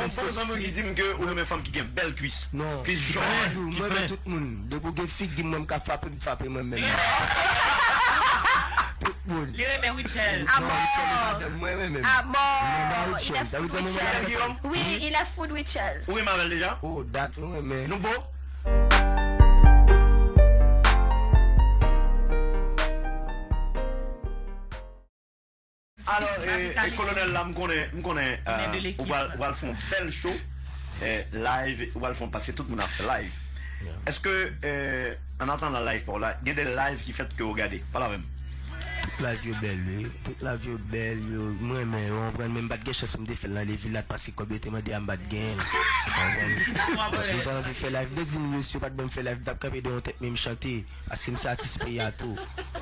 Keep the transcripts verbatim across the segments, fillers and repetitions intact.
Bon, zanmi ki di m ke ou renmen fanm ki gen bèl kwis. Non. Kwis jòn. Mwen renmen tout moun. Depi w gen figi mwen, m ka frape, m frape mwen menm. Tout moun. Li renmen Rutshelle. Amò. Mwen renmen. Amò. Il est fou de Rutshelle. Wi, il est fou de Rutshelle. Ou renmen avè l deja? Oh, dat mwen renmen. Nou bo? Alò, e, e, Kolonèl la, m konnen, m konnen, e, ou pral, ou pral fè yon bèl show, e, live, ou pral fè yon, paske tout moun ap fè live. Èske, e, an atandan live pa w la, gen de live ki fèt ke w gade? Pale avè m. Tout live yo bèl, wi. Tout live yo bèl, yo, m renmen yo, w konprann, men m pa t gen chans pou m te fè l nan Levilat paske kòb yo te mande a m pa t genyen l. W konprann? Mwen anvi fè live, m te di m yo, si yo pa t ban m fè live, m t ap kanpe deyò yon tèt men m chante. Paske m se atis peyi a tou.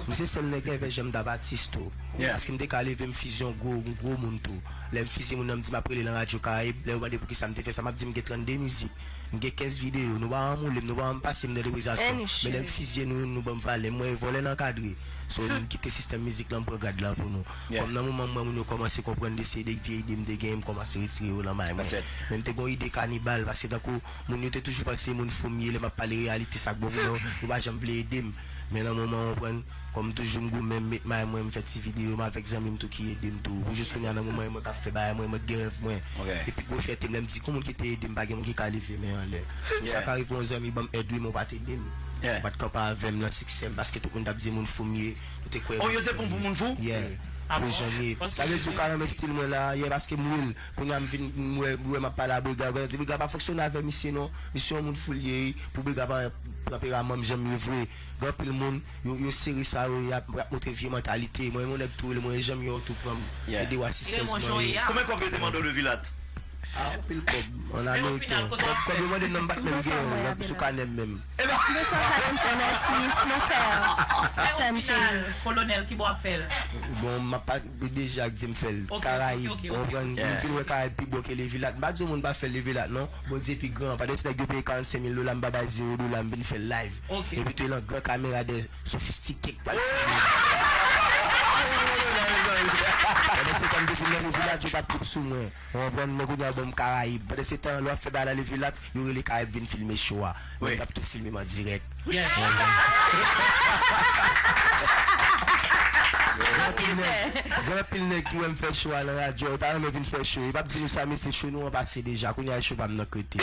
M se sèl nèg envè jan m t ap atis tou. Paske m te ka leve m fizye yon gwo, yon gwo moun tou. Lè m fizye moun nan, m di m ap rele nan Radyo Karayib. Lè yo mande poukisa m te fè sa, m ap di m gen trannde mizik. M gen kenz videyo. Nou pa anmoule m, nou pa anpase m nan depozasyon. Men lè m fizye nou, nou ban m valè. M wè e vòlè n ankadre. So, m kite sistèm mizik la, m pran gad la pou nou. Kòm nan moman m wè moun yo kòmanse konprann de se de vye ide m te genyen, m kòmanse retire yo nan may mwen. Men m te gen yon ide kanibal, paske tankou moun yo te toujou panse moun fou m ye, lè m ap pale reyalite sa k bon pou mwen, yo pa janm vle ede m. Men nan moman w konprann, kòm toujou m goumen, m met may mwen, m fè ti videyo, m avèk zanmi m tou ki ede m tou. Pou jis kounye a nan moman mwen k ap fè bagay mwen, mwen gen rèv mwen. Epi gwo fyète m lè m di kon moun ki te ede m, pa gen moun ki ka leve men anlè. So sa ka rive yon zanmi ban m èd wi, men w pa t ede m. Ou pa t kanpe avè m nan siksè m, paske tout moun t ap di moun fou m ye. Ou te kwè. Oh, yo te pran m pou moun fou? Yeah. Pou janm ye. Sa vle di ou ka renmen stil mwen la, yeah, paske m real. Kounye a m vin, m wè, m wè m ap pale a Brega. Brega di Brega pa fonksyone avè misye non. Misye yon moun fou l ye, pou Brega pa pran pera manm janm ye vre. Gen anpil moun, yo, yo sere sa yo, y ap, y ap montre vye mantalite. Mwen, yon nèg tou rele mwen, janm yo tou pran m. Ede w asistans mwen ye. Konbyen kòb yo te mande w Levilat? Ah, anpil kòb, an ameriken. Kòb, kòb yo mande m nan m pa t menm gen, sou kanè m menm. Ebyen. Mèsi, mon cœur. Sè m cheri. Kolonèl, ki bò w ap fè l? Bon, m ap pa, deja k di m fè l. Karayib, ou konprann? M fin wè Karayib pi bon ke Levilat. M pa di yon moun pa fè Levilat non. Bondye pi gran. Pandan se nèg yo peye karannsenk mil dola, m pa bay zewo dola, m vin fè l live. Epi tou e lan gran kamera de sofistike k pral filme. Pandan se tan m te fin nan Levilat, yo pa t trip sou mwen. Ou konprann? Men kounye a ban m Karayib. Pandan se tan, lè w ap fè bagay la Levilat, yo rele Karayib vin filme show a. Mwen m t ap tou filme m an dirèk. Gen anpil nèg, gen anpil nèg ki wè m fè show a nan radyo, yo ta renmen vin fè show. Yo p ap di nou sa, men se show nou an pase deja. Kounye a e show pa m nan k rete.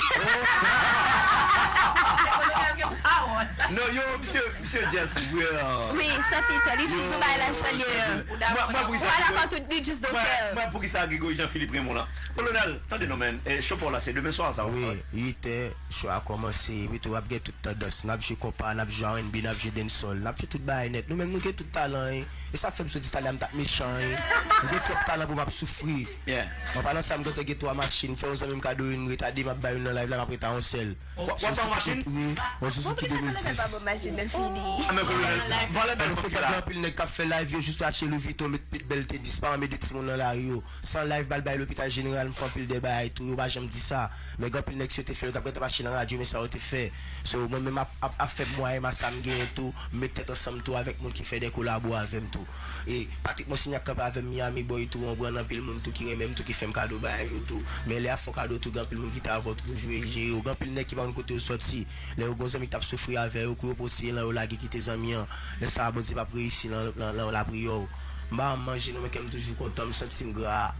Non, yo, misye, misye just real. Wi, san filtè, li jis di bagay la jan l ye. Mwen, mwen, poukisa Ou pa dakò tout, li jis don't care. Mwen, poukisa Gregory Jean Philippe renmen w lan? Kolonèl, tande non, men, e, show pa w la, se demen swa sa w ap fè? Wi, uit è, show a kòmanse, epi tou w ap gen tout tandans. N ap jwe konpa, n ap jwe R and B, n ap jwe dancehall, n ap jwe tout bagay nèt. Nou menm, nou gen tout talan, wi. E sa k fè m sot Italya, m t ap mechan, wi. M gen twòp talan pou m ap soufri. An palan sa, m gentan gen twa machin, m fè yon zanmi m kado youn, m ret a de, m ap bay youn nan live la, m ap ret a yon sèl. W ap, w ap ba w machin? Wi, yon Suzuki de mil dis. Ah, men Kolonèl, valè bèl fanm ki la. Gen anpil nèg k ap fè live, yo jis achte Louis Vuitton, met, met bèl T dis, pa anmede timoun nan lari yo. San live, m al bay lopital jeneral, m fè anpil de bagay tou, yo pa janm di sa. Men gen anpil nèg, si yo te fè, yo t ap gentan mache nan radyo, men sa yo te fè. So, mwen menm ap, ap, ap fè mwayen m a sa m genyen tou, m met tèt ansanm tou avèk moun ki fè de kolabo avè m tou. E Patrick Monsignac kanpe avè m Miami Boy tou, ou konprann, anpil moun tou ki renmen m tou, ki fè m kado bagay yo tou. Men lè y ap fè w kado tou, gen anpil moun ki te avè w tou pou jwe, jere w. Gen anpil nèg ki pa konn kote yo sòti. Lè yo gen yon zanmi k t ap soufri avè yo, kou yo pote lan yo lage kite zanmi an. Lè sa a, Bondye p ap reyisi lan, lan, lan lapriyè w. M pa janm manje non, men kè m toujou kontan, m santi m gra.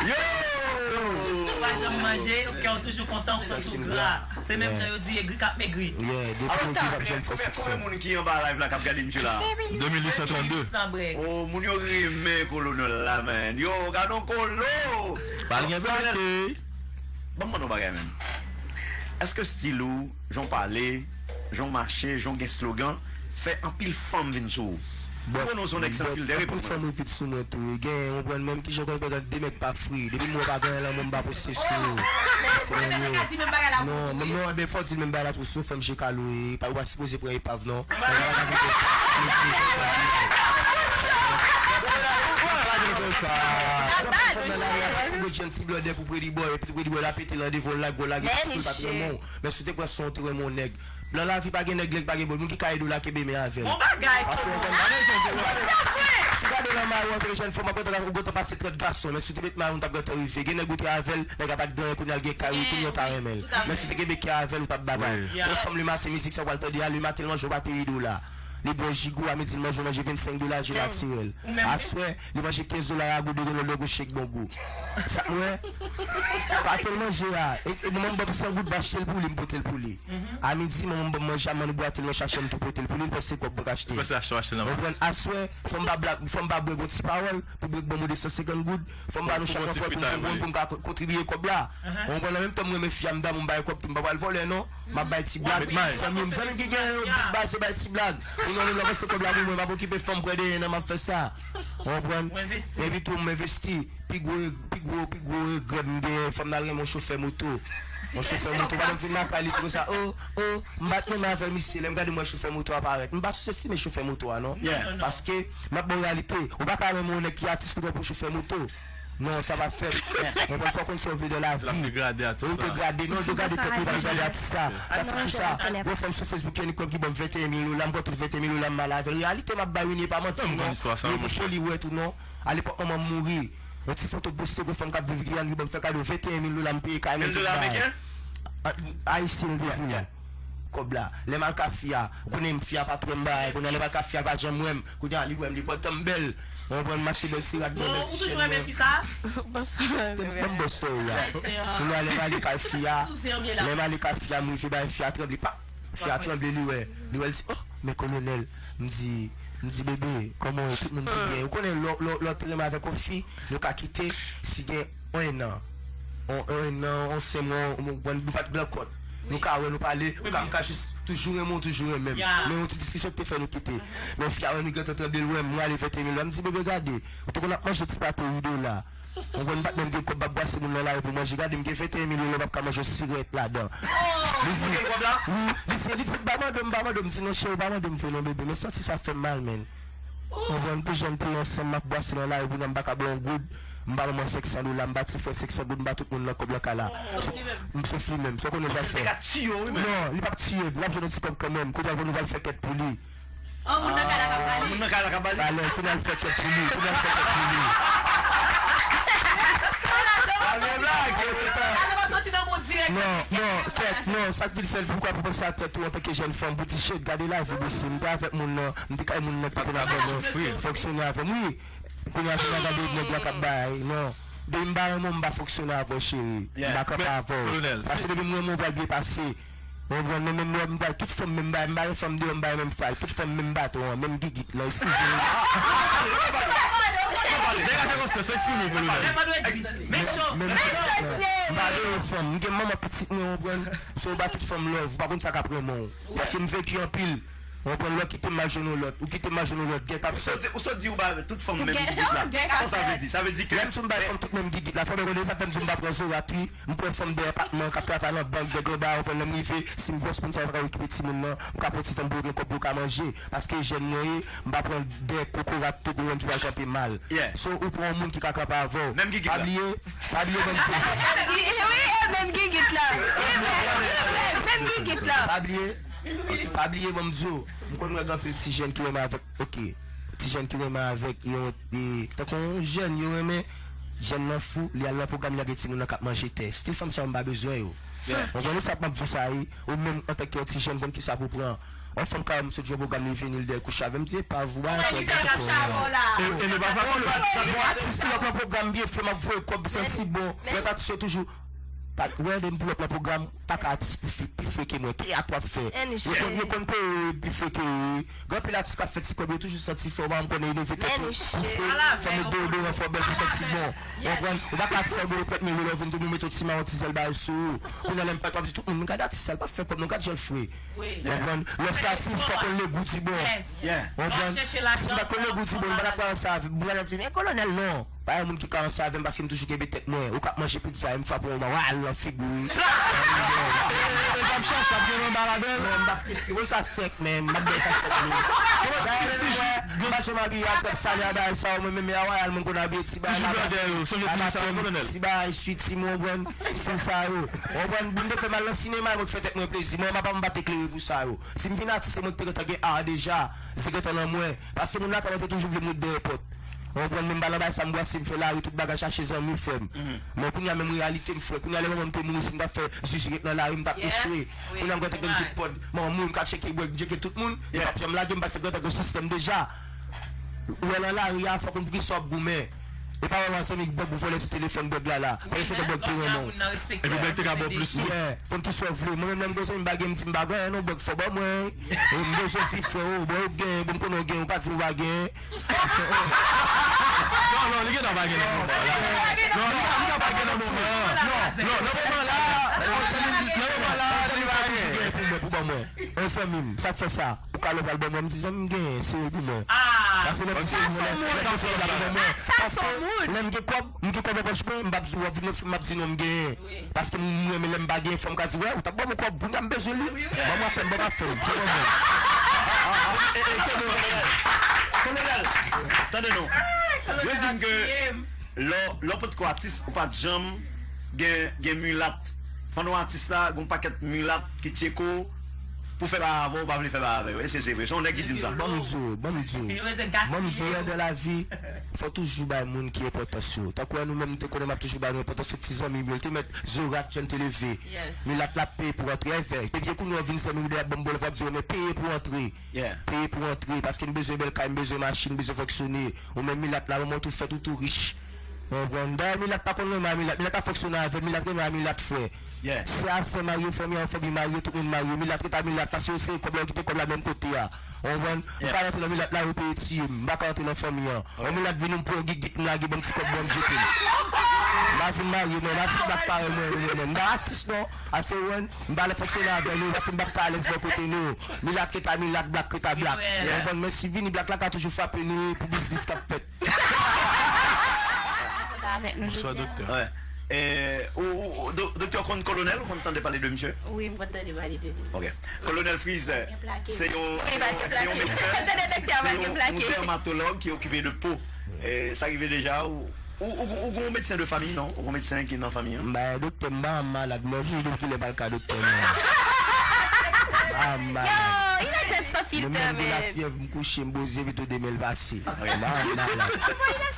Yo! Ou pa janm manje, kè w toujou kontan, ou santi w gra. Se menm jan yo di egri k ap megri. Yeah, depi egri p ap janm fè siksè. Konbyen, konbyen moun ki anba live la k ap gade misye la? De mil uit san trannde. Oh, moun yo renmen Kolonèl la, man. Yo, gade yon kolo! Pa gen verite. Ban m mande yon bagay, menm. Èske stil ou, jan w pale, jan w mache, jan w gen slogan, fè anpil fanm vin sou ou? Ou konnen w se yon nèg san filtè, reponn mwen. Anpil fanm vin sou mwen tou. Gen, ou konprann menm kijan w konn pandan de nèg pa fri. Depi m wè w pa gen anyen lan men w, m pa poste sou ou. Non, menm non, men fò w di l menm bagay la tou sou fanm je kalo, e pa, ou pa sipoze pran epav, non. Ti grenn ti blòdè pou Pretty Boy, epi Pretty Boy la pete l nan devan w, lage w, lage ti kou l pa t renmen w. Men si w te pran san w te renmen w nèg. Nan lavi pa gen nèg, nèg pa gen bòl. Moun ki ka ede w la kenbe men avè l. Bon bagay, Paske w konn si w gade nan mari w antre jèn fanm, apre w gentan pase trant gason, men si w te met mari w, w t ap gentan rive. Gen nèg ou te avè l, nèg la pa t gen anyen, kounye a l gen kay, wi, kounye a w ta renmen l. Men si w te kenbe kè avè l, ou t ap bagay. Yon fanm le maten, mizik sa w pral tande a, le maten l manje, w pa te ede w la. Li bwè jigo, a midi l manje, w manje vennsenk dola, je natirèl. Aswè, li manje kenz dola, a gou de grenn lògò chèk bon gou. Sa, wè, pa te l manje a. E, e manman m ban m san goud, m achte l pou li, m pote l pou li. A midi, manman m ban m manje a, mann bwate l nan sachè, m tou pote l pou li, l panse kòb mwen k achte. Ou panse achte, achte nan men. Konprann? Aswè, fò m pa blag, fò m pa bwè gon ti pawòl, pou bwè ban mwen de san senkant goud, fò m ba nou chak yon pòt pou m fè yon moun pou m ka ko-, kontribiye kòb la. Ou konprann? An menm tan, mwen menm fi a, m damou, m bay kòb tou, m pa pral vòlè, non. M ap bay ti blag. Zanmi m, zanmi m ki gen yon biznis, bay se bay ti blag. Ou non, non, non, se kòb la pou mwen, m ap okipe fanm, pran de yen nan, m ap fè sa. Ou konprann? Epi tou, m envesti. Pi gwo, pi gwo, pi gwo regrè m gen, fò m al renmen yon chofè moto. Yon chofè moto, pandan m vin lakay, li di konsa, "O, o, m pa t renmen avè misye." Lè m gade, m wè chofè moto a parèt. M pa sou se si men chofè moto a, non. Paske, m ap ba w reyalite, ou pa ka renmen yon nèg ki atis pou w pran pou chofè moto. Non, sa p ap fèt. Ou konprann, fò w konn sa w vle nan lavi. L ap degrade atis la. Ou degrade, non, degrade tèt ou, pa degrade atis la. Sa fè ki sa, yon fanm sou Facebook, Kenny Cop ki ban m venteyen mil dola, m pran tout venteyen mil dola, m al avè l. Reyalite, m ap bay, wi, e pa manti, non. Li pou foli wè tou, non. Alepòk manman m mouri, yon ti foto poste, gon fanm k ap viv Giyàn, li ban m fè kado venteyen mil dola, m peye kay mwen, tout bagay. Ayisyen l te vini. Kòb la. Lè m al ka fi a, ou konnen fi a pa t wè m bagay, kounye a lè m al ka fi a, l pa t janm wè m, kounye a li wè m, li kontan m bèl. Ou konprann, m achte bèl ti rad, bèl ti chèn mwen. Bon, ou toujou renmen fi sa? Ban m bon story a. Kounye a lè m ale kay fi a, lè m ale kay fi a, m rive bay fi a tranble, pap! Fi a tranble, li wè. Li wè, li di, "Oh, men kolonèl." M di, m di, "Bebe, kòman w ye?" Tout moun di byen. Ou konnen, lè, lè, lè w te renmen avèk yon fi, nou ka kite, si gen yon an, yon, yon an, yon senk mwa, yon, yon, nou pa t gen kòd. Nou ka wè, nou pale, ou ka, m ka jis toujou renmen w, toujou renmen m. Men yon ti diskisyon ki te fè nou kite. Men fi a wè nou gentan tranble, l wè m, mwen ale venteyen mil dola. M di, "Bebe, gade, ou te konn ap manje ti pate wi dola." Ou konn, m pa t menm gen kòb, m ap brase moun nan lari pou manje. Gade, m gen venteyen mil dola, m ap ka manje yon sirèt ladan. Li di, wi, li di, li di, "Pa mande m, pa mande m." M di, "Non, cheri, pa mande m vre non, bebe." Men santi sa fè m mal, menn. Ou konprann, pou jan n te ansanm, m ap brase nan lari, kounye a m pa ka ba yon goud, m ba manman senk san dola, m ba ti frè senk san goud, m ba tout moun nan kòb nan kay la. M soufri menm, sa w konnen l pral fè? Non, li p ap tiye m, l ap jwenn yon ti kòb kanmenm. Kounye a nou pral fè kèt pou li. Oh, moun nan kay la k ap pale. Moun nan kay la k ap pale. Valè, kounye a l fè kèt pou li, kounye a l fè kèt pou li. Valè, blag, se pa. Non, non, kèt, non, sa k vin fè l, poukwa pou panse a tèt ou antanke jèn fanm, pou di, "Shit, gade lavi, mesye, m te avèk moun nan, m te kay moun nan ki te konn avè mwen, fonksyone avè m, wi." Kounye a, kounye a gade nèg la k ap bay, non. Depi m pa renmen w, m pa fonksyone avè w, cheri. M pa kanpe avè w. Paske depi m renmen w, pral byen pase. Ou konprann, men menm lè m bay tout fanm, menm bay, m bay yon fanm deyò, m bay menm fay, tout fanm menm baton an, menm gigit lan, eskize m. Nèg a fè konsèp, eksprime w, kolonèl. Menm, menm, m pa deyò fanm, m gen manman pitit mwen, ou konprann, so w ba tout fanm love, ou pa konn sa k ap renmen w. Paske m venki anpil. Ou konprann, lè w kite m, m al jwenn yon lòt. Ou kite m, m al jwenn yon lòt. Gèt ap fèt. Ou sot di ou ba tout fanm menm gigit la. Sa sa vle di? Sa vle di ke lè m sou m bay fanm tout menm gigit la, fanm yo konnen sa fè m di m pa pran zorat wi. M pran fanm dèyè patman k ap travay nan bank, nèg anba, ou konprann, lè m rive, si m gwòs moun sa yo pa ka okipe timoun nan, m ka pran ti tan pou yo gen kòb pou yo ka manje. Paske jèn mwen ye, m pa pran dèyè kokorat tou pou moun ki pral kanpe mal. So, ou pran yon moun ki ka kanpe avè w. Pa bliye, pa bliye menm gigit. Wi, e menm gigit la. E menm, e menm, menm gigit la. Pa bliye. Ok, pa bliye, ban m di w, m konn wè gen anpil ti jèn ki renmen avèk, ok, ti jèn ki renmen avèk, yon, e, tankou yon jèn, yo renmen, jèn nan fou, li al nan pwogram, li lage timoun nan k ap manje tè. Stil fanm sa yo, m pa bezwen yo. Ou konnen sa m ap di w sa, wi, ou menm antanke yon ti jèn, konn kisa pou w pran. Yon fanm ka wè m sot jwe yon pwogram, li vini, li dèyè kouche avè m, di, "Epa, vou ba yon pwogram." E, e nou pa fasil. Yon atis pou l ap nan pwogram byen fre, m ap voye kòb, santi bon. Lòt atis yo toujou. Pa, wè, lè m pull up nan pwogram, pa ka atis pi fre, pi fre ke mwen. Teyat w ap fè. Yo konn, yo konn peye pi fre ke ou. Gen anpil atis k ap fè ti kòb, yo toujou santi fò, m konnen yo leve tèt yo, boufe, fè met deodoran, fè w bèl pou w santi bon. Ou konprann? Ou pa ka atis sa, ou gen trant mil dola, ou vin di, "Nou mete yon ti mawon, ti sèl, bay sou ou." Kounye a, lè m pa t ap di tout moun, "Men gade atis sa, l pa fè kòb, non, gad jan l fre." Ou konprann? Lè w fè atis, fò w konn le gou di bon. Ou konprann? Si m pa t konn le gou di bon, m pa t ap pral sa, m pa t ap di, "Men kolonèl, non." Pa yon moun ki ka ansanm avè m paske m toujou kenbe tèt mwen. Ou k ap manje pizza, e m frape w, m ral nan figi w. E, e, e, l ap chache, ap gen anba ladan l. Non, m pa friske. Bon, sa sèk, men m ap bay sa sèk, men. Ti, ti, ti, m pa janm abiye ak kòb sale a bagay sa yo, mwen menm, e a Wayal mwen konn abiye ti bagay. Ti jip lòdè yo, sonje ti jip sa yo, kolonèl. Ti bagay switi, m konprann, stil sa yo. Ou konprann, pou m te fè m al nan sinema, mwen te fè tèt mwen plezi. Mwen, m pa, m pa te klere pou sa yo. Si m vin atis, se mwen ki te gentan gen a deja. Li te gentan nan mwen. Paske moun lakay mwen te toujou vle m ret dèyè pòt. Ou konprann, men m pa nan bagay sa, m bwase, m fè lari, tout bagay, chache zanmi, frè m. Men kounye a, menm reyalite m, frè. Kounye a, lè manman m te mouri, si m t ap fè zuzu ret nan lari, m t ap echwe. Kounye a, m gentan gen tout pòt. Manman m mouri, m ka tcheke bwè, m tcheke tout moun. Yo p ap janm lage m paske m gentan gen sistèm deja. Ou wè nan lari a, fòk ou konn pou ki sa w ap goumen. E pa wè zanmi bèg ou vòlè ti telefòn bèg la la. Paske se te bèg te renmen w. Epi bèg te ka ba w plis tou. Yeah, konn ki sa w vle. Mwen menm lè m gen zanmi m pa gen, m di m pa gen anyen non bèg fò ban mwen. E m bezwen fi frè o, bò ou gen, bon m konnen w gen, ou pa di m ou pa gen. Non, non, li gentan pa gen nan moman la. Non, li ka, li ka pa gen nan moman an. Non, non, nan moman la, nan moman la, li pa gen. Pou mwen, pou ban mwen. Yon zanmi m, sa k fè sa? Ou ka lè pral ban mwen, m di zanmi m genyen, sere pou mwen. Paske lè m di sere pou mwen, lè m di sere la pou ban mwen. Paske lè m gen kòb, m gen kòb nan pòch mwen, m p ap di w ap vin nan fim, m ap di non m genyen. Paske m renmen lè m pa genyen, fò m ka di, wè, ou t ap ban mwen kòb, kounye a m bezwen li. Ban mwen afè m, ban mwen afè m. Sa w konprann? Kolonèl, tande non. Yo di m ke lè w, lè w potko atis, ou pa t janm gen, gen milat. Pandan w atis la, gen yon pakèt milat ki tcheke w pou fè bagay avè w, ou pa vle fè bagay avè yo. Èske se vre? Se yon nèg ki di m sa. Ban m di w, ban m di w. Ban m di w, dans la vie, fò toujou bay moun ki enpòtans yo. Tankou wè nou menm, m te konnen m ap toujou bay nou enpòtans yo, ti zanmi m yo, l te mèt zorat, jèn te leve. Milat la ap peye pou antre, e vè. Ebyen kounye a w vin zanmi m, w ap ban m bòlèt, w ap di w, men peye pou antre. Peye pou antre, paske m bezwen bèl kay, m bezwen machin, m bezwen fonksyone. Ou menm milat la, manman w tou fèt, ou tou rich. Ou konprann? Dayè milat pa konn renmen a milat, milat ap fonksyone avè l, milat renmen a milat frè. Sè a sè marye, fanmi an fanmi marye, tout moun marye, milat ret a milat, paske yo sere kòb la, yo kite kòb la menm kote a. Ou konprann? M ka rantre nan milat la, yo peye tiye m, m pa ka rantre nan fanmi an. Yon milat vini, m pran yon gigit, m lage, ban m ti kòb, ban m jete l. M pa vin marye, men m ap ti blak parèy mwen, mwen menm. M pa rasis non, ase wè, m pa nan fonksyone avè nou, paske m p ap ka alèz bò kote nou. Milat ret a milat, blak ret a blak. Ou konprann? Men si vini, blak la ka toujou frape nou pou biznis k ap fèt. Bonswa, doktè. Wè. E, ou, ou, ou, do-, doktè, ou konn Kolonèl, ou konn tande pale de misye? Wi, m konn tande pale de li. Ok. Kolonèl Freeze, se yon, se yon, se yon medsen, se yon, yon dèmatològ ki okipe de po. E, sa rive deja, ou, ou, ou, ou gon medsen de fanmi, non? Ou gon medsen ki nan fanmi an? M pa doktè, m pa malad, mwen jije depi kilè m pa al ka doktè, non. M pa malad. Yo, il a just sans filter, man. Mwen menm gen lafyèv, m kouche, m poze, epi tou demen l pase. M pa malad.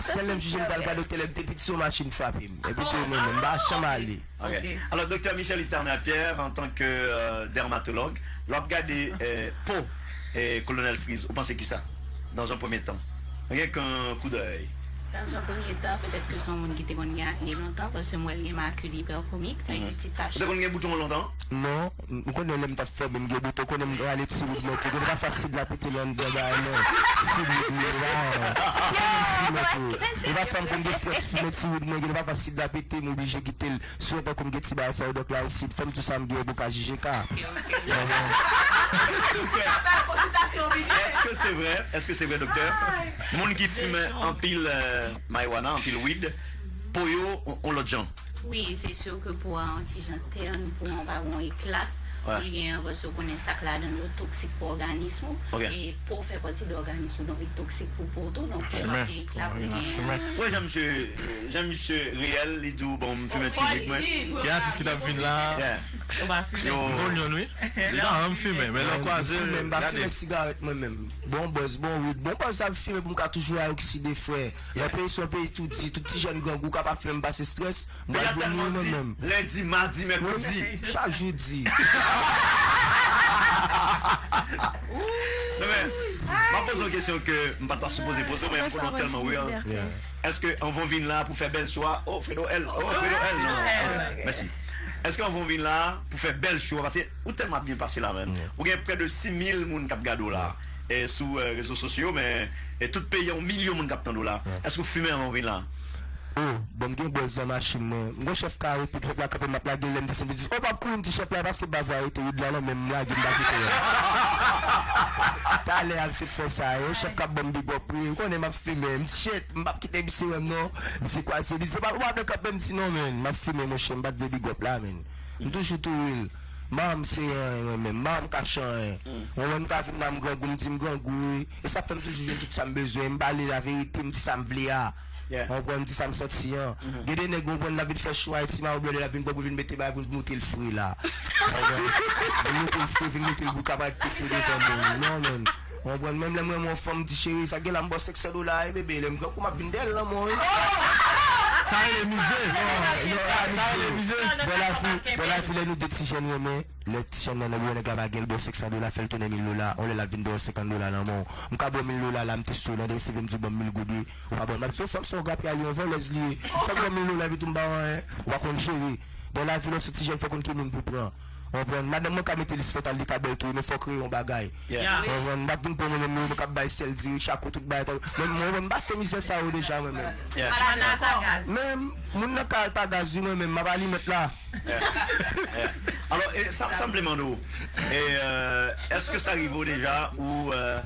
Sèl lè m jije m t al ka doktè, lè m te piti, se yon machin frape m. Epi tou, mwen menm, m pa janm ale. Ok. Alò, doktè Michel Eternel Pierre, antanke, euh, dèmatològ, lè w ap gade, euh, po, euh, Kolonèl Freeze, ou panse kisa? Dans un premier temps. Rien qu'un coup d'œil. Dans un premier temps, petèt ke se yon moun ki te konn gen akne lontan, paske m wè l gen makil iperkomik, sa vle di ti tach. Ou te konn gen bouton lontan? Non, m konnen lè m t ap fòme m gen bouton, konnen m rale ti woud mwen tou. Konnen pafwa sid la pete nan, nan bagay mwen. Sid woud mwen la. Yo, non, èske... E pafwa m konn gen strès, fimen ti woud mwen, gen pafwa sid la pete, m oblije kite l. Sou tankou m gen ti bagay sa yo, donk la osi, fò m di w sa m gen pou ka jije ka. Èske se vre? Èske se vre, doktè? Moun ki fimen anpil, euh, marijuana, anpil weed, po yo, on, on lòt jan. Wi, se si ke po a yon ti jan tèn, po an pa gon ekla. Wi. Pou li genyen, paske ou konnen sa k ladan l yo toksik pou òganis ou. Ok. E po fè pati de òganis ou, donk li toksik pou po tou, donk pou gen ekla, pou gen... Wè jan misye, jan misye reyèl, li di w, bon, m fimen ti wig mwen. Gen atis ki t ap vin la. Yo pa fimen. Yo. M konn youn, wi. Li pa janm fimen, men lè w kwaze l, gade. M pa fimen sigarèt mwen menm. Bon buzz, bon weed, bon buzz ap fimen pou m ka toujou a okside, frè. Nan peyi se yon peyi toudi, tout ti jèn grangou ka pa fimen, m pase strès. Mwen vini mwen menm. Lendi, madi, mèkredi. Chak jou di. Non, men, m ap poze yon kesyon ke m pa ta sipoze poze, men pou nou tèlman real. Èske anvan w vin la pou fè bèl cho a? Oh, Fredo L. Oh, Fredo L, non. Mèsi. Èske anvan w vin la pou fè bèl cho a? Paske ou tèlman ap byen pase la, menm. Ou gen prè de sis mil moun k ap gade w la. E sou, euh, rezo sosyo, men, e tout peyi a, yon milyon moun k ap tande w la. Èske w fimen anvan w vin la? Oh, bon, m gen bòz nan machin mwen. M gon chèf kare, tout pèp la kanpe, m ap lage l, lè m desann, li di, "Oh, p ap kouri," m di chèf la, "paske m pa vle arete wid la, non, men m lage, m pa kite l." Talè a misye t fè sa, yon chèf k ap ban m big up, wi. Ou konnen m ap fimen. M di, shit, m p ap kite misye wè m non. Misye kwaze, misye pa, pa nan kanpe, m di, non, man, m ap fimen, monchè, m pa t vle big up la, man. M toujou tou real. Manman m se anyen, mwen menm. Manman m ka chan anyen. Mwen, mwen, m ka vin la, m grangou, m di m grangou, wi. E sa fè m toujou jwenn tout sa m bezwen. M pale laverite, m di sa m vle a. Ou konprann, m di sa m santi an. Gen de nèg, ou konprann, l ap vin fè cho Ayiti, ma ou blòdè, l ap vin pran pou vin mete bagay pou moute l fre la. Ou konprann? Vin moute l fre, vin moute l bouka, pa ret fre devan moun. Non, man. Ou konprann? Menm lè m renmen yon fanm, m di, cheri, sa gen la, m ba w senk san dola, e bebe, lè m grangou, m ap vin dèyè l nan men w, wi. Sa rele mize. Sa rele mize. Bò lavi, bò lavi, lè nou de ti jèn renmen. Lè ti jèn nan, lè nèg la pa gen l, ba w senk san dola, fè l tounen mil dola. On lè l ap vin ba w senkant dola nan men w. M ka ba w mil dola la, m te sou, nan de seve m di w ban m mil goud, wi. Ou pa ban m, m ap di w fanm se yon grapyay, yon vòlèz li ye. Fòk ban m mil dola, epi tou m ba w anyen. Ou pa konn jere. Nan lavi, lè w se ti jèn, fò w konn ki moun pou pran. Ou konprann? Madanm mwen ka mete lis fèt al, li ka bèl tou, men fò w kreye yon bagay. Ou konprann? M ap vin pran mwen menm, mwen k ap bay sèl, diri, chako, tout bagay. Men mwen, mwen, m pase mizè sa yo deja, mwen menm. Men moun nan ka al ta gaz, wi, mwen menm, m ap alimèt la. Alò, e, sa, sa m vle mande w, e, euh, èske sa rive w deja ou, euh,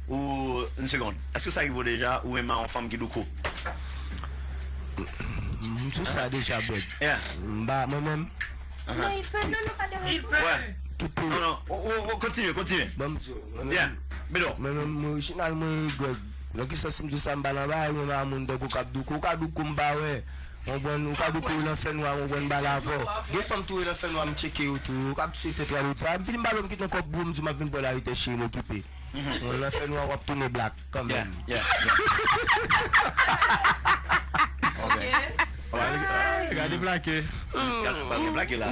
ou, une seconde, èske sa rive w deja ou renmen yon fanm ki douko? M di w sa deja, Bèg. M ba, mwen menm. Non, il peut, non, non, pa deranj mwen. Tout peyi. Non, non, o, o, o, kontinye, kontinye. Bon, m di w, mwen menm, mwen menm, mwen orijinal, mwen egwèg. Nan ki sans m di w sa, m pa nan bagay, mwen pa moun tankou k ap douko, ou ka douko, m pa wè. Ou konprann, ou ka douko nan fènwa, ou konprann, m pale avè w. Gen fanm tou nan fènwa, m tcheke yo tou, yo k ap sou tèt radote. M fini m pale, m kite yon kòb bou, m di m ap vin pran l a uit è, cheri, m okipe. Ou nan fènwa, w ap tounen blak kanmenm. Gade plake. Gade plake la.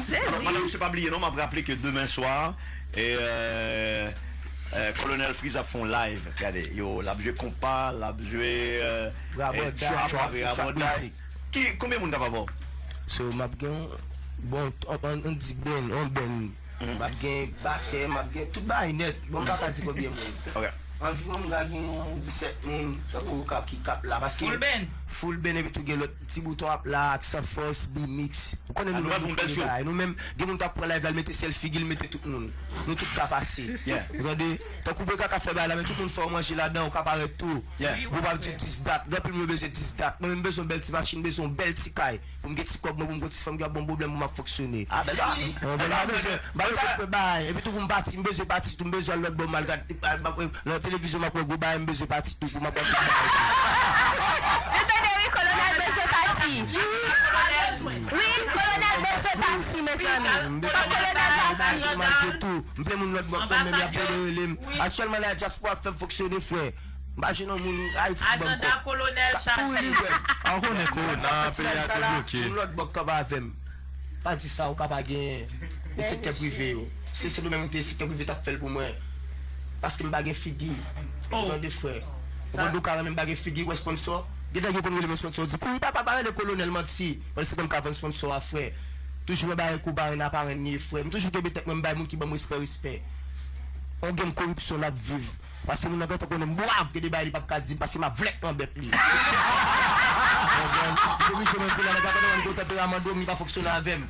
Madanm, misye pa bliye non, m ap raple ke demen swa, e, euh, euh, Kolonèl Freeze ap fè yon live. Gade, yo, l ap jwe konpa, l ap jwe, euh, trap, l ap jwe rabòday. Ki, konbyen moun k ap avè w? So, m ap gen, bon, an, an, an di band, yon band. M ap gen batè, m ap gen tout bagay nèt. Bon, m pa ka di konbyen moun. Anviwon m ka gen yon disèt moun, tankou k ap, ki k ap la, paske full band. Full band, epi tou gen lòt ti bouton ap la, Aksan Fòs, B-Mix. Ou konnen nou menm nou kreye bagay. Nou menm, gen moun k ap pran live la, l mete sèl figi l, mete tout moun. Nou tout ka pase. Ou tande? Tankou Brega k ap fè bagay la, men tout moun fè w manje ladan, ou ka parèt tou. Ou pa di dis dat, gen anpil moun yo bezwen dis dat. Mwen menm, m bezwen yon bèl ti machin, m bezwen yon bèl ti kay. Pou m gen ti kòb mwen, pou m gen ti fanm ki ap ban m pwoblèm, pou m ap fonksyone. Ah, bèl bagay. Mwen pa bezwen, m pa bezwen fè bagay. Epi tou pou m pati, m bezwen pati tou, m bezwen al lòt bò, m al gad, al, m ap, nan televizyon, m ap wè gwo bagay, m bezwen pati tou, pou m ap wè tout bagay tou. Nou tande wi, Kolonèl bezwen pati. Wi, Kolonèl bezwen pati, mezanmi. Fòk Kolonèl pati. M plen moun lòt bò, kòm menm y ap rele m. Aktyèlman la, dyaspora ap fè m fonksyone, frè. M pa jwenn yon moun Ayiti ki ban m kòb. Ajanda Kolonèl chache. An konnen kowona, peyi a te bloke. Moun lòt bò k kanpe avè m. Pa di sa, ou ka pa gen e sektè prive yo. Se, se nou menm ki te sektè prive t ap fè l pou mwen. Paske m pa gen figi. Ou tande, frè? Ou konn, ou ka renmen m pa gen figi, wè sponsò. Gen nèg yo konn rele mwen sponsò, di, kouri papa, pa rele Kolonèl, manti. Pandan se tan m ka vann sponsò a, frè. Toujou mwen bay kou, pa renn a, pa renn li ye, frè. M toujou kenbe tèt mwen, m bay moun ki ban m respè, respè. On game koripsyon n ap viv. Paske moun nan gentan konnen m bwav, gen de bagay li p ap ka di m, paske m avlèk nan bèk li. Konprann? Li oblije mwen pou la, nèg la pandan mwen gwo tanperaman dòmi pa fonksyone avè m.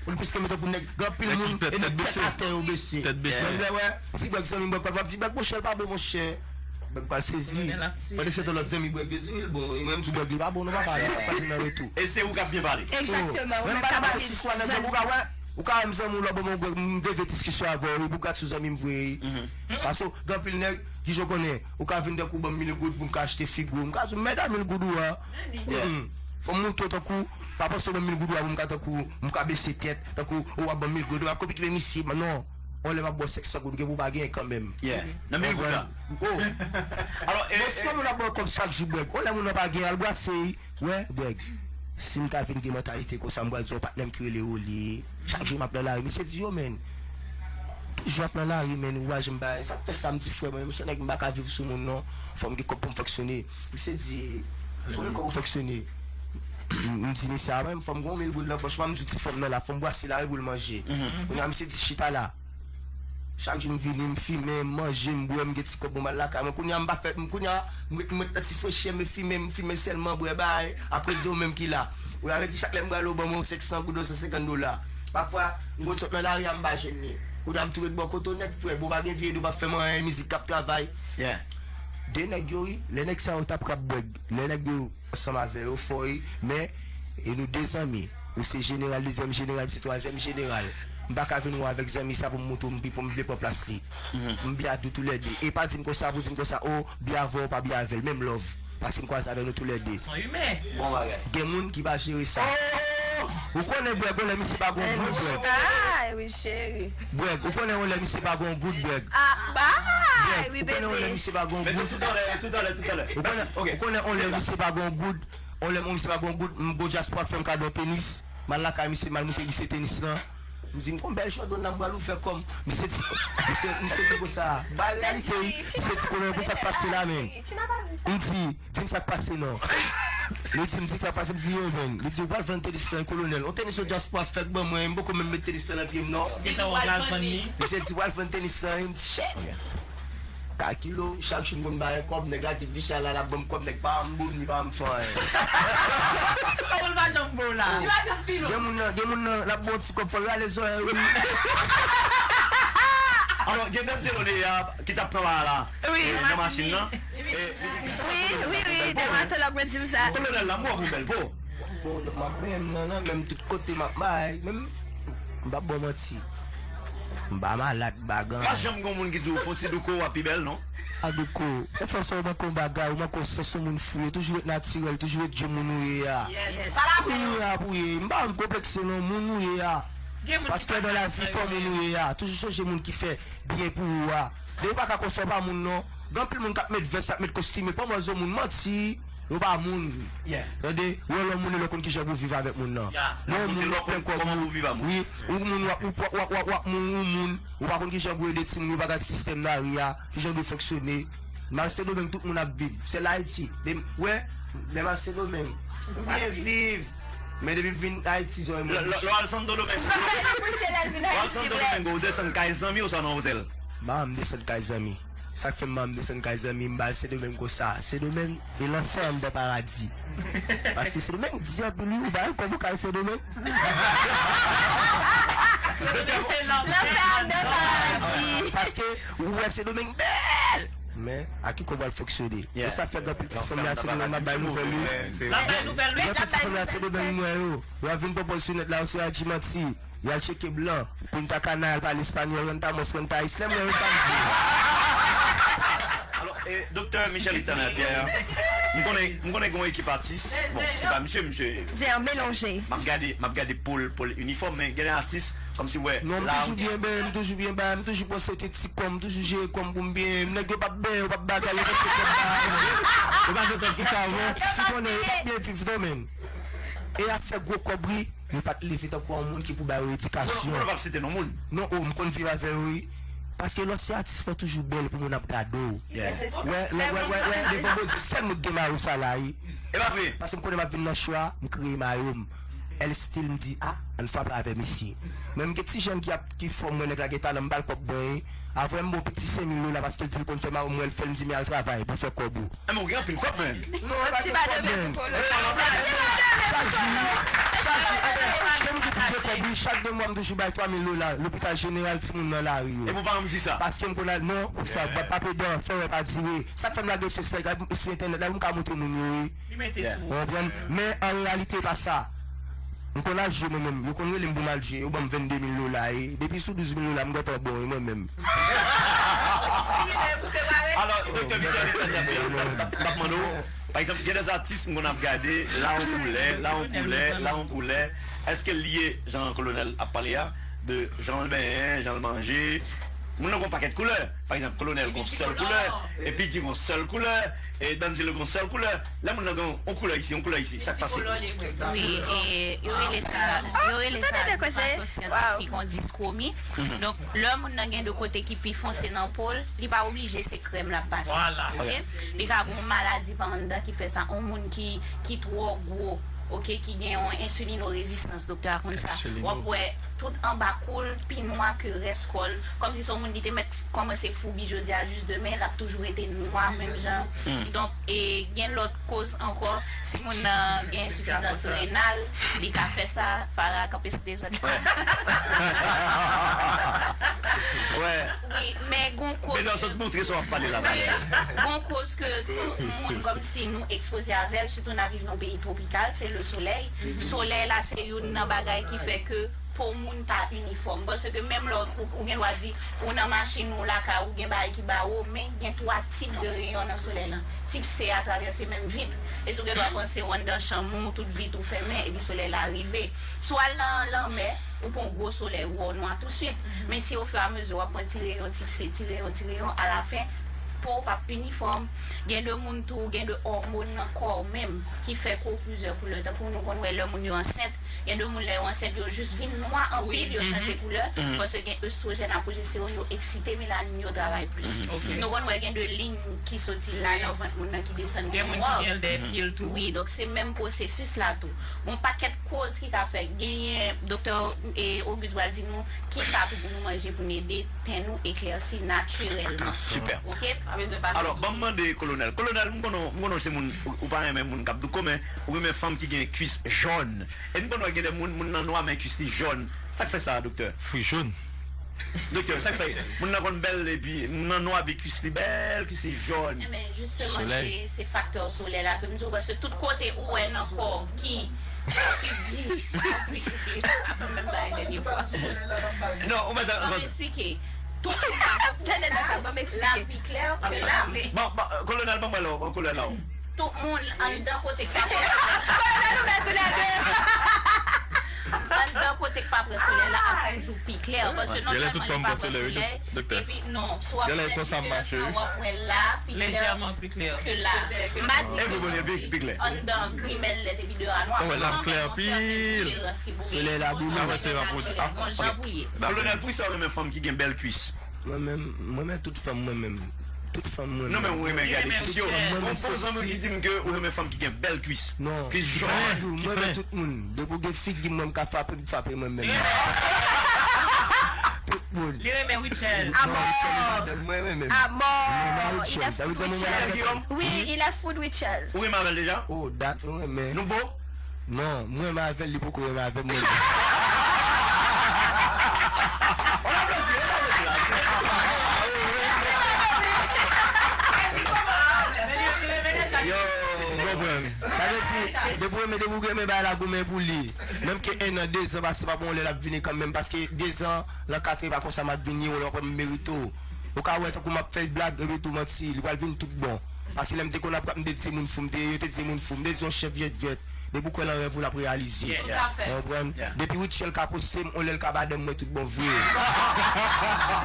Ou li plis ke mwen tankou nèg, gen anpil moun, e nèg tèt atè yo bese. Tèt bese. Mwen lè wè, ti Bèg, zanmi m Bèg, pral, ti Bèg, monchè, l pa bon, monchè. Bèg pral sezi. Pandan se tan lòt zanmi Bèg yo di, wi, l bon, e mwen m di Bèg, li pa bon, nou pa pale, sa pa vin nan retou. E se ou k ap byen pale. Egzakteman, ou menm k ap pale. Ou ka wè, ou ka wè m zanmi w lòbò, mwen m deve diskisyon avè w, wi, pou gad sou zanmi m vre, wi. Paske gen anpil nèg, ki jan w konnen, ou ka vin tankou ban m mil goud pou m ka achte figi w. M ka di w, mèt a mil goud ou a. Fò m moutre w tankou, pa panse w ban m mil goud ou a pou m ka tankou, m ka bese tèt, tankou, ou ap ban m mil goud, ou ap kopye ki men misye, non. On lè m ap ba w senk san goud, ou gen pou w pa genyen kanmenm. Nan mil goud la. Alò, e, bon, si yon moun ap ba w kòb chak jou, Bèg, on lè moun nan pa genyen, al brase, wi. Wè, Bèg, si m ta vin gen mantalite konsa, m pral di yon patnè m ki rele Rolly. Chak jou m ap nan lari, misye di, yo, man, toujou ap nan lari, man, ou pa janm bay. Sa k fè sa, m di, frè, mwen, m se yon nèg, m pa ka viv sou moun, non. Fò m gen kòb pou m fonksyone. Misye di, konbyen kòb ou fonksyone? M di, misye, a, mwen, fò m gen yon mil goud nan pòch mwen, m di, ti fanm nan la, fò m brase lari pou l manje. Kounye a, misye di, chita la. Chak jou m vini, m fimen, m manje, m bwè, m gen ti kòb pou m al lakay mwen. Kounye a, m pa fè, m, kounye a, m ret, m ret nan ti frechè, m fimen, m fimen sèlman, bwè bay. Akoz de ou menm ki la. Ou la vle di chak lè m prale, ou ban mwen senk san goud, ou san senkant dola. Pafwa, m konn sot nan lari a, m pa jwenn li. Ou dam tou ret bò kote w nèt, frè. Bon, pa gen vye do, pa fè mwen anyen, mizik k ap travay. De nèg yo, wi. Lè nèg sa yo t ap rap, Bwèg, lè nèg yo ansanm avè yo fò, wi. Men, e nou de zanmi. Ou se jeneral, dezyèm jeneral, m se twazyèm jeneral. M pa ka vin wè w avèk zanmi sa pou m montre w m pi, pou m vle pran plas li. M byen ak nou toulède. E pa di m konsa pou di m konsa, o, byen avè w, pa byen avè l. Menm love. Paske m kwaze avè nou toulède. Gen moun ki pa jere sa. Ou konnen, Bwèg, ou lè misye pa gon goud, Bwèg. Bwèg, ou konnen ou lè misye pa gon goud, Bwèg. Bwèg, ou konnen ou lè misye pa gon goud. Ou konnen, ou konnen ou lè misye pa gon goud. Ou lè misye pa gon goud, m go dyaspwa k fè m kado tenis. M al lakay misye, m al montre misye tenis lan. M di, m gon bèl Jordan la, m pral ouvè kò m. Misye di, misye, misye di konsa, bay reyalite wi. Misye di, konnen pou sa k pase la, men. M di, di m sa k pase non. Li di m, di sa k pase, m di, yo, men. Li di, ou pral vann tenis lan, kolonèl. On tenis yo dyaspwa fèk ban mwen, m poko menm met tenis lan nan pye m non. Gentan wè w pral vann li. Misye di, w al vann tenis lan, m di, shit. Ka kilo, chak jou m konn ba l kòb, nèg la di, Vichal la, l ap ban m kòb, nèg pa ban m boul, li pa ban m fè anyen. Kòman l pa janm ba w la? Li pa janm file w. Gen moun nan, gen moun nan, l ap ba w ti kòb, fò l rale zòrèy ou wi. Alò, gen Dangelo de a ki t ap pran ba la, wi, e, nan machin nan. Wi, wi, wi, dèmatològ mwen di m sa. Kolonèl la, m wè w gon bèl po. Bon, m ap benyen m nan, nan, menm tout kote m ap bay, menm, m p ap ba w manti. M pa malad, m pa gen anyen. Pa janm gon moun ki di w fè on ti douko w ap pi bèl, non? A douko, ou fè sa, ou manke yon bagay, ou manke yon sans, yon moun fou, toujou ret natirèl, toujou ret djoumoun ou ye a. Moun ou ye a pou ye, m pa konplekse non, moun ou ye a. Paske nan lavi, fò moun ou ye a, toujou sonje moun ki fè byen pou ou a. Depi w pa ka konsa, w pa moun non. Gen anpil moun k ap met vès, k ap met kostim, men pa mwazo moun, manti. Yo pa moun. Tande, ou wè lè w moun e lè w konn kijan pou w viv avèk moun nan. Lè w moun w ap plen kòb ou. Wi, ou moun w ap, w ap, w ap, w ap, w ap moun, ou moun. Ou pa konn kijan pou ede timoun yo, pa gad sistèm lari a, kijan dwe fonksyone. M al Sendomeng, tout moun ap viv. Sèl Ayiti. Lè m, wè, lè m al Sendomeng, m byen viv. Men depi m vin Ayiti, zòrèy mwen bouche. Lè w al Santo Domingo, lè w al Santo Domingo, ou desann kay zanmi oswa nan otèl? Ba m desann kay zanmi. Sa k fè m, m desann kay zanmi m, m al Sendomeng konsa. Sendomeng e lanfè anndan paradi. Paske Sendomeng di anpil wi, ou pa wè kòman ou ka al Sendomeng? Lanfè anndan paradi. Paske ou wè Sendomeng bèl. Men, a ki kòb w al fonksyone? E sa fè gen anpil ti fanm la Sendomeng, m ap bay nouvèl wi. Gen anpil ti fanm la Sendomeng m wè yo. Yo ap vin pran pòz sou nèt la, yo se adjimanti. Y al tcheke blan. Punta Cana, y al pale espanyòl, renta mos, renta isla, mwen, sa m di. Alò, e, Doktè Michel Eternel Pierre, m konnen, m konnen gen yon ekip atis. Bon, se pa misye, misye. Se yon melanje. M ap gade, m ap gade pòl, pòl inifòm, men gen de atis, kòmsi, wè, non, m toujou byen byen, m toujou byen byen, m toujou pran swen ti kò m, m toujou jere kò m pou m byen. Nèg yo p ap byen, yo p ap bagay, yo p ap fè kòb bagay. Yo pa sot anplis avan. Si konnen, yo p ap byen viv, non, men. E y ap fè gwo kòb, wi. Yo pa t leve tankou yon moun ki pou ba yo edikasyon. Moun, moun p ap site non moun. Non, o, m konn viv avè yo, wi. Paske lè w se atis, fò w toujou bèl pou moun ap gade w. Wè, lè, wè, wè, wè, devan Bondye, sèl mwen k gen mayo sa la, wi. E pa vre? Paske m konnen m ap vin nan cho a, m kreye mayo m. L stil, m di, a, ann frape avè misye. Men m gen ti jèn ki ap, ki fò m wè nèg la gen talan, m ba l kòb mwen, wi. Avan m ba w piti senk mil dola paske l di l konn fè mayo m, wè l fè l, m di, men al travay pou w fè kòb ou. Enben, ou gen anpil kòb, menn. Non, pa gen pwoblèm. Chak jou, chak jou, enben, kòm ki di gen kòb, wi, chak de mwa, m toujou bay twa mil dola, lopital jeneral, timoun nan lari yo. Epi ou pa janm di sa? Paske m konn al, non, pou sa, pa, pa pedan, fè wè, pa dire. Sa k fè m lage sou, sou entènèt la, pou m ka montre moun yo, wi. Ou konprann? Men, an reyalite, e pa sa. M konn al jwe mwen menm. Yo konn rele m pou m al jwe. Yo ban m vennde mil dola, e depi sou douz mil dola, m gentan bon, e mwen menm. Alò, Doktè Michel Eternel Pierre, m ap, m ap mande w, pa egzanp, gen de atis m konn ap gade, la yon koulè, la yon koulè, la yon koulè. Èske l lye, jan Kolonèl ap pale a, de jan l benyen, jan l manje? Moun nan gen yon pakèt koulè. Pa egzanp, Kolonèl gen yon sèl koulè, epi Dji gen yon sèl koulè, e Dangelo gen yon sèl koulè. Lè moun nan gen yon koulè isi, yon koulè isi, sa k pase? Wi, e yo rele sa, yo rele sa de fason syantifik yon diskromi. Donk, lè moun nan gen de kote ki pi fonse nan po l, li pa oblije se krèm l ap pase. Oke? Li ka gen yon maladi pa anndan ki fè sa. Yon moun ki, ki twò gwo, oke, ki gen yon ensulinorezistans, doktè a konn sa. W ap wè, tout anba kou l pi nwa ke rès kò l. Kòmsi se yon moun ki te mèt kòmanse foubi jodi a jis demen, l ap toujou rete nwa menm jan. Donk, e gen lòt koz ankò. Si moun nan gen ensifizans renal, li ka fè sa. Farah, kanpe sou dezòd la. Wi, men gon koz. Men nan sot montre sa w ap pale la. Wi, gon koz ke tout moun kòmsi nou ekspoze avè l, sitou n ap viv nan yon peyi twopikal, se le solèy. Solèy la se youn nan bagay ki fè ke po moun pa inifòm. Paske menm lè ou, ou gen dwa di, ou nan machin, ou lakay, ou gen bagay ki ba ou, men gen twa tip de reyon nan solèy lan. Tip C a travèse menm vit. E tou gen dwa panse ou anndan chanm ou, tout vit ou fèmen, epi solèy la rive. Si w al nan lanmè, ou pran gwo solèy, ou wè w nwa touswit. Men si ofiramezi w ap pran ti reyon tip C, ti reyon, ti reyon, alafen, po w p ap inifòm. Gen de moun tou, gen de òmòn nan kò w menm ki fè ke w plizyè koulè. Tankou nou konn wè lè moun yo ansent, gen de moun lè yo ansent, yo jis vin nwa anpil, yo chanje koulè, paske gen estwojèn ak pwojestewòn yo eksite, melanin yo travay plis. Nou konn wè gen de liy ki soti la nan vant moun nan ki desann pi nwa. Gen moun ki gen de pil tou. Wi, donk se menm pwosesis la tou. Gon pakèt koz ki ka fè genyen, doktè, e, Auguste pral di nou kisa tou pou nou manje pou n ede pen nou eklèsi natirèlman. Sipè. Oke? Pa bezwen pase. Alò, ban m mande kolonèl. Kolonèl, m konnen, m konnen w se moun, ou, ou pa renmen moun k ap douko, men ou renmen fanm ki gen kwis jòn. E m konnen gen de moun, moun nan nwa, men kwis li jòn. Sa k fè sa, doktè? Fwi jòn. Doktè, sa k fè moun nan konn bèl, epi moun nan nwa, epi kwis li bèl, kwis li jòn? Enben, jisteman, se, se faktè solèy la. Fè m di w, paske tout kote ou wè nan kò w ki, ki di, ki di, pa fè menm bagay dènye fwa. Non, ou mèt. Ban m eksplike. Tout moun pa gen koulè la, la pi klè ke la. Bon, bon, kolonèl, ban mwen la, ban kolonèl la. Tout moun anndan kote k pa pran. Anndan kote k pa pran solèy la ap toujou pi klè. Paske non sèlman li pa pran solèy, epi non, si w ap fè diferans lan, w ap wè la pi klè ke la. M pa di ke anndan grimèl lèt epi deyò a nwa. Ou wè l ap klè anpil. Solèy la boule. Jan pou ye. Kolonèl, poukisa w renmen fanm ki gen bèl kwis? Mwen menm, mwen renmen tout fanm mwen menm. Tout fanm mwen menm. Non, men ou renmen gade kwis yo. Gon bon zanmi ki di m ke ou renmen fanm ki gen bèl kwis. Non. Kwis jòn. Mwen renmen tout moun. Depi w gen figi mwen, m ka frape, m frape mwen menm. Tout moun. Li renmen Rutshelle. Amò. Mwen renmen menm. Amò. Il est food Rutshelle. Guillaume? Oui, il est food Rutshelle. Ou renmen avè l deja? Oh, dat mwen renmen. Nou bo? Non, mwen renmen avè l, li poko renmen avè mwen. Yo, ou konprann. Sa vle di, depi w renmen, depi w renmen bagay la, goumen pou li. Menm ke en an, de zan pase, pa bon lè l ap vini kanmenm, paske de zan, lan kat an, e pa konsa m ap vini, ou lè w ap merite w. Ou ka wè tankou m ap fè blag, epi tou manti, li pral vin tout bon. Paske lè m te konn ap rap, m te di se moun fou m te ye, yo te di se moun fou, m te di yon chèf vyèt vyèt. Depi w kwè lan rèv ou, l ap reyalize. Ou konprann? Depi Rutshelle ka poste m, on lè l ka badanm mwen tout bon vre. Ou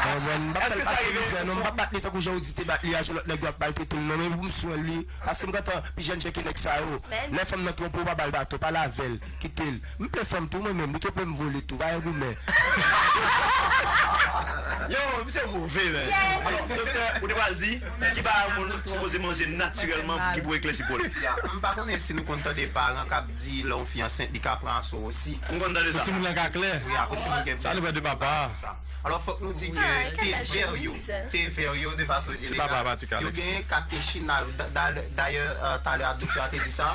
konprann? M p ap fè l pase mizè non, m p ap bat li tankou jan ou di te bat li a, jan lòt nèg yo ap maltrete l non, men pou m swen li, paske m gentan pi jèn jan ke nèg sa yo. Lè fanm nan twonpe w, pa ba l baton, pale avè l, kite l. M plen fanm tou mwen menm, li twonpe m vole tou, pa gen goumen. Yo, misye move, men. Alò, doktè, ou te pral di, ki bagay moun sipoze manje natirèlman ki pou eklèsi po l? Ya, m pa konnen si nou konn tande paran k ap di lè yon fi ansent, li ka pran asou osi. M konn tande sa. Pou timoun nan ka klè. Wi, a pou timoun gen. Sa depann de papa a. Alò, fòk nou di ke te vè yo, te vè yo, de fason jeneral, yo genyen katechin. Da-, da-, dayè, euh, talè a, doktè a te di sa,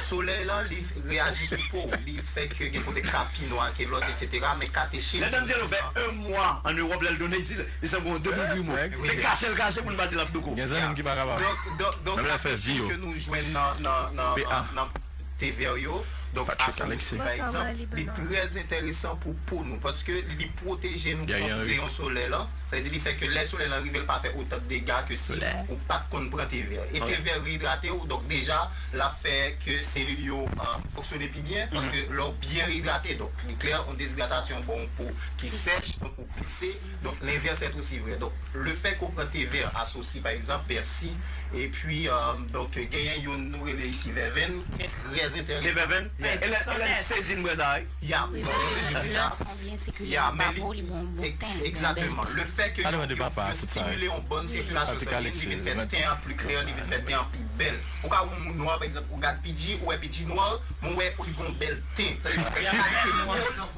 solèy lan, li reyaji sou po w, li fè ke gen kote k ka pi nwa ke lòt, etsetera. Men katechin. Lè D'Angelo fè un mois en Europe, lè l tounen isit, li sanble yon demi grimo. Se kache l kache pou n pa di l ap douko. Gen zanmi ki pa kapab. Donk, donk, donk, katechin ke nou jwenn nan, nan, nan, nan, nan te vè yo. Donk, Patrick Alexis, pa egzanp, li trè enteresan pou po nou, paske li pwoteje nou kont reyon solèy lan. Sa vle di, li fè ke lè solèy lan rive, l pa fè otan dega ke si ou pa t konn pran te vè. E te vè reyidrate w, donk deja, l ap fè ke selil yo, euh, fonksyone pi byen, paske lè w byen reyidrate, donk, li klè, yon dezidratasyon, bon, yon po ki sèch, yon po plise. Donk, lenvè sèt osi vrè. Donk, lefètke w pran te vè asosi, pa egzanp, pèsi, epi, euh, donk, genyen youn nou rele isi vèvenn, ki trè enteresan. Te vèvenn? Elen, Elen sezi m wè sa, wi. Ya, wi, paske di sa. Sirkilasyon byen sikile, ya, men li, li bon, bon e- ten, bon bèl egzakteman. Tan. Le fè ke yo, yo, yo stimile yon bòn sirkilasyon sangiyen, li vin fè ten an pli klè, li vin fè ten an pi bèl. Ou ka wè yon moun nwa, pa egzanp, ou gad P G, ou wè P G nwa, men ou wè li gon bèl ten. Sa vle di,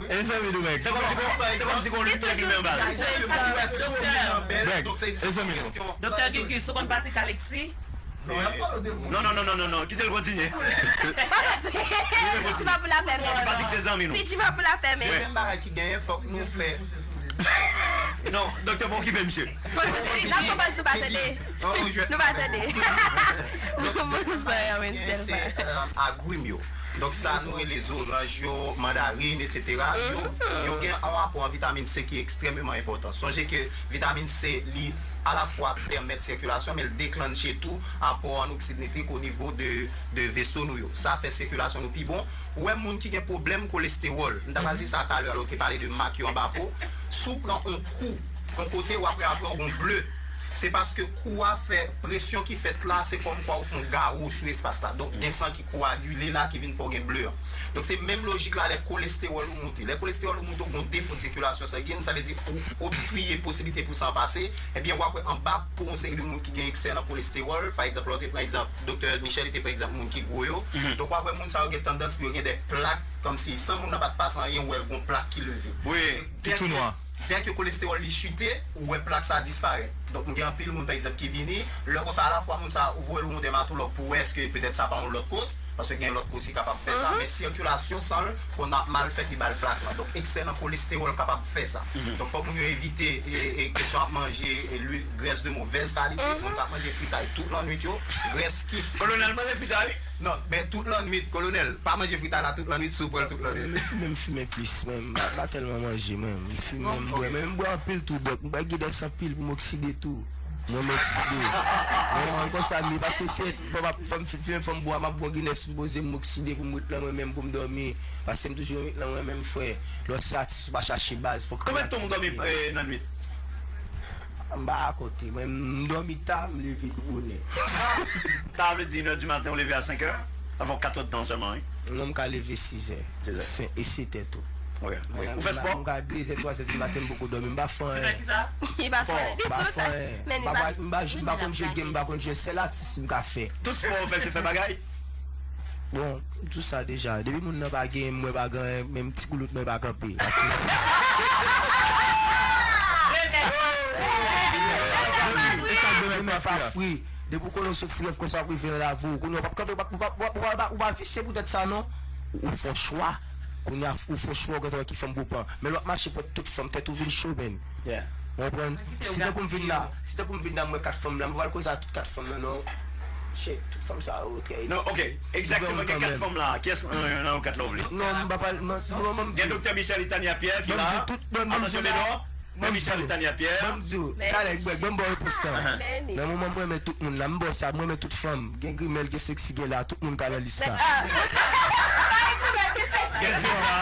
e zanmi nou, mèg. Se kòmsi kon, se kòmsi kon li trè limen anba. Mèg, e zanmi nou. Doktè Gilgis, ou konn Patrick Alexis? Non, non, non, non, non, non. Kite l kontinye. Pidji pa pou lapè, men. Patrick se zanmi nou. Pidji pa pou lapè, men. Menm bagay ki genyen, fòk nou fè. Non, doktè, pa okipe misye. N ap konprann si nou pa tande. Nou pa tande. Bon, se sa, Erwin, se, euh, agrim yo. Donk, sa nou rele zoranj yo, mandarin, et cetera. Yo, yo gen yon apò an vitamin C ki ekstrèmeman enpòtan. Sonje ke vitamin C, li alafwa pèmèt sikilasyon, men l deklanche tou apò an oksid nitrik o nivo de, de veso nou yo. Sa fè sikilasyon nou pi bon. Ou wè moun ki gen pwoblèm kolestewòl, m ta pral di sa talè a, lè w te pale de mak yo anba po. Si w pran yon kou, yon kote, w ap wè apre w gon ble. Se paske kou a fè presyon ki fèt la, se kòmkwa ou fè yon gawo sou espas la. Donk, gen san ki koagile la ki vin fè w gen ble an. Donk, se menm lojik la lè kolestewòl ou moute. Lè kolestewòl ou moute, ou gon defo de sikilasyon sangiyen, sa vle di ou obstriye posiblite pou san pase. Ebyen, w ap wè anba po yon seri de moun ki gen eksè nan kolestewòl. Pa egzanp, lè w te pran egzanp, doktè Michel, li te pran egzanp moun ki gwo yo. Donk, w ap wè moun sa yo gen tandans pou yo gen de plak, kòmsi san moun nan pa t pase anyen, ou wè l gon plak ki leve. Wi, ki tou nwa. Dèke kolestewòl li chite, ou wè plak sa disparèt. Donk, nou gen anpil moun, pa egzanp, ki vini, lè konsa, alafwa moun sa, ou voye l yon dèmatològ pou wè èske petèt sa pa yon lòt koz, paske gen lòt koz ki kapab fè sa, men sikilasyon san l konn ap mal fèt, li ba l plak la. Donk, eksè nan kolestewòl kapab fè sa. Donk, fò moun yo evite e, e, kesyon ap manje e, lwil, grès de movèz kalite, moun k ap manje fritay tout lannwit yo, grès ki. Kolonèl manje fritay? Non, men tout lannwit, kolonèl, pa manje fritay la tout lannwit, si w pran l tout lannwit. Mwen fimen, m fimen plis, mwen, m pa, pa tèlman manje, mwen, m fimen, m bwè, men m bwè anpil tou, dòk, m bwè Guinness anpil pou m okside tou. Mwen, m okside. Mwen, mwen konsa, m ye, paske fè, fò m ap, fò m fi-, fimen, fò m bwè, m ap bwè Guinness, m poze, m okside pou m ret lan mwen menm, pou m dòmi. Paske m toujou ret lan mwen menm, frè. Lè w se atis, ou pa chache baz, fòk. Konbyen tan w dòmi, eh, nan nwit? M pa rakonte. Mwen, m dòmi ta, m leve bonè. Ta vle di inè di maten, ou leve a senk è? Avan kat è tan sèlman, wi. Non, m ka leve sis è. Sis è. Sen-, e set è tou. Wi, wi. Ou fè spò? M ka de zè, twa zè di maten, m poko dòmi, m pa fè anyen. Li pa fè anyen ditou, sa. Men li pa, m pa, m pa konn jwe game, m pa konn jwe, sèl atis m ka fè. Tout spò ou fè, se fè bagay? Bon, m di w sa deja. Depi moun nan pa genyen, mwen pa genyen, menm ti koulout mwen pa kanpe. Paske demen pa fri. Depi w konnen w sot ti rèv konsa ap rive nan lavi w, kounye a w p ap kanpe, w p ap, w p ap, w p ap, w p ap visye poutèt sa non. Ou, ou fè yon chwa. Kounye a, ou fè yon chwa, ou gentan wè ki fanm pou w pran. Men lè w ap mache pran tout fanm, tèt ou vin cho, menn. Ou konprann? Si tankou m vin la, si tankou m vin la, m wè kat fanm la, m pral koze a tout kat fanm nan, non. Shit, tout fanm sa yo trè. Non, ok. Egzakteman, gen kat fanm la. Kiyès nan, nan yo kat la w vle? Non, m pa pral, non, non, non, m di. Gen Doktè Michel Itania Pierre ki la. Atansyon, Medor. Men Michel Itania Pierre. Ban m di w, talè, Greg, ban m ba w repons sa. Nan moman m renmen tout moun la, m ba w sa, m renmen tout fanm. Gen grimèl, gen seksi, gen la, tout moun ka nan lis la. Gen tout moun la.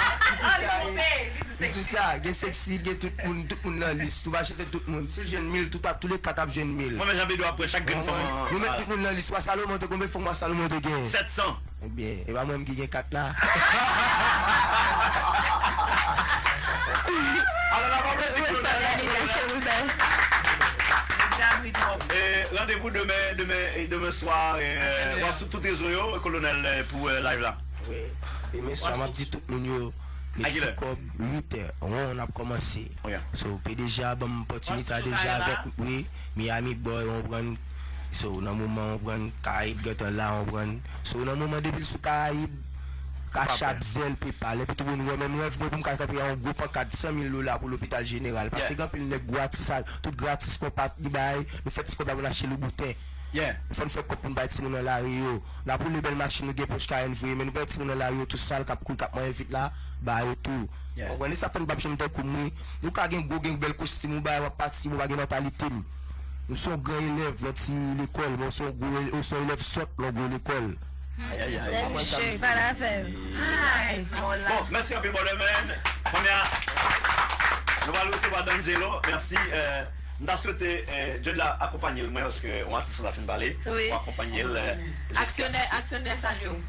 M di sa, gen seksi, gen tout moun, tout moun nan lis. Tou va chante tout moun. Si l jwenn mil, tout ap, tou le kat ap jwenn mil. Mwen menm jan Bedo ap pran chak grenn fanm an. Nou met tout moun nan lis. Wa Salomon te konbyen fanm Wa Salomon te gen? Sèt san. Ebyen, e pa mwen menm ki gen kat la. Alò, la pa plezi pou nou. E randevou demen, demen, e demen swa, e, w ap sou tout rezo yo, Kolonèl, e, pou, e, live la. Wi. Demen swa, m ap di tout moun yo, met ti kòb, uit è, won, n ap kòmanse. So, P D G a ban m opòtinite a deja avèk, wi, Miami Boy, w konprann. So, nan moman, w konprann, Karayib gentan la, w konprann. So, nan moman, depi l sou Karayib, Cash App, Zelle, PayPal, epi tou moun wè menm rèv mwen pou m ka kanpe yon gwo pankat san mil dola pou lopital jeneral. Paske gen anpil nèg gwo atis, tout gratis, konpa, li bay, nou fè ti kòb la pou n achte Louboutin. Fò n fè kòb pou n bay timoun nan lari yo. N ap woule bèl machin, nou gen pòch Cayenne vre, men nou bay timoun nan lari yo tou sal k ap kouri, k ap manyen vit la, ba yo tou. Ou konprann? E sa fè n p ap janm tankou m, wi. Nou ka gen gwo, gen bèl kostim, ou bay, w ap pati, ou pa gen mantalite m. M se yon gran elèv nan ti lekòl, men w se yon gwo, ou se yon elèv sòt nan gwo lekòl. Ayayay. Bon, mèsi anpil, brother man. Kounye a, nou pral resevwa D'Angelo. Mèsi. M ta swete, eh, Djodla akonpanye l, mwen, paske yon atis nou ta fin pale. Wi. Ou akonpanye l, eh, jiska. Aksyonè, aksyonè, salye w.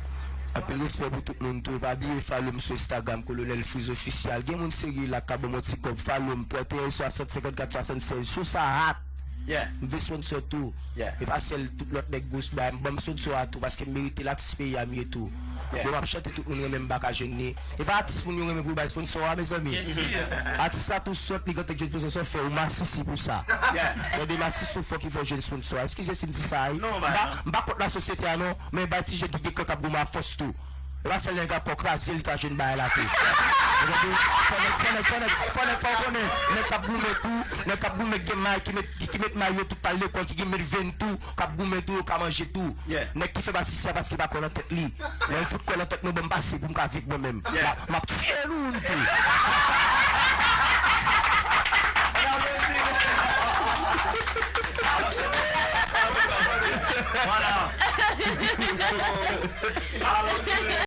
Anpil respè pou tout moun tou. Pa bliye follow m sou Instagram, Kolonèl Freeze Official. Gen moun serye la k ka ban m yon ti kòb, follow m, trannteyen swasant senkannkat swasannsèz. Sou sa hat. Yeah. M vle sponsor tou. Yeah. E pa sèl tout lòt nèg gwo bay. M ban m sponsor a tou paske m merite l, atis peyi a m ye tou. Yeah. Bon, m ap chante, tout moun renmen m pa ka jwenn li. E pa atis moun yo renmen pou yo bay sponsor a, mezanmi. Atis la tou sòt, li gentan jwenn sponsor, fè ou masisi pou sa. Yeah. Tande, masisi ou fò ki fè w jwenn sponsor a. Eskize si m di sa, wi. Non, M ba, pa- m pa kont l asosye a non, men bay ti jèn ki gen kran k ap goumen a fòs tou. E pa sèl nèg ap kraze li ka jwenn bagay la tou. Fò nèg, fò nèg, fò nèg, fò nèg fè w konnen, nèg k ap goumen tou, nèg k ap goumen gen may, ki met, ki met may yo tout al lekòl, ki gen met venn tou, k ap goumen tou, yo ka manje tou. Yeah. Nèg ki fè masisi a paske pa kwè nan tèt li. Lè l fout kwè nan tèt mwen, ban m pase pou m ka viv mwen menm. Yeah. M ap tiye nou tou.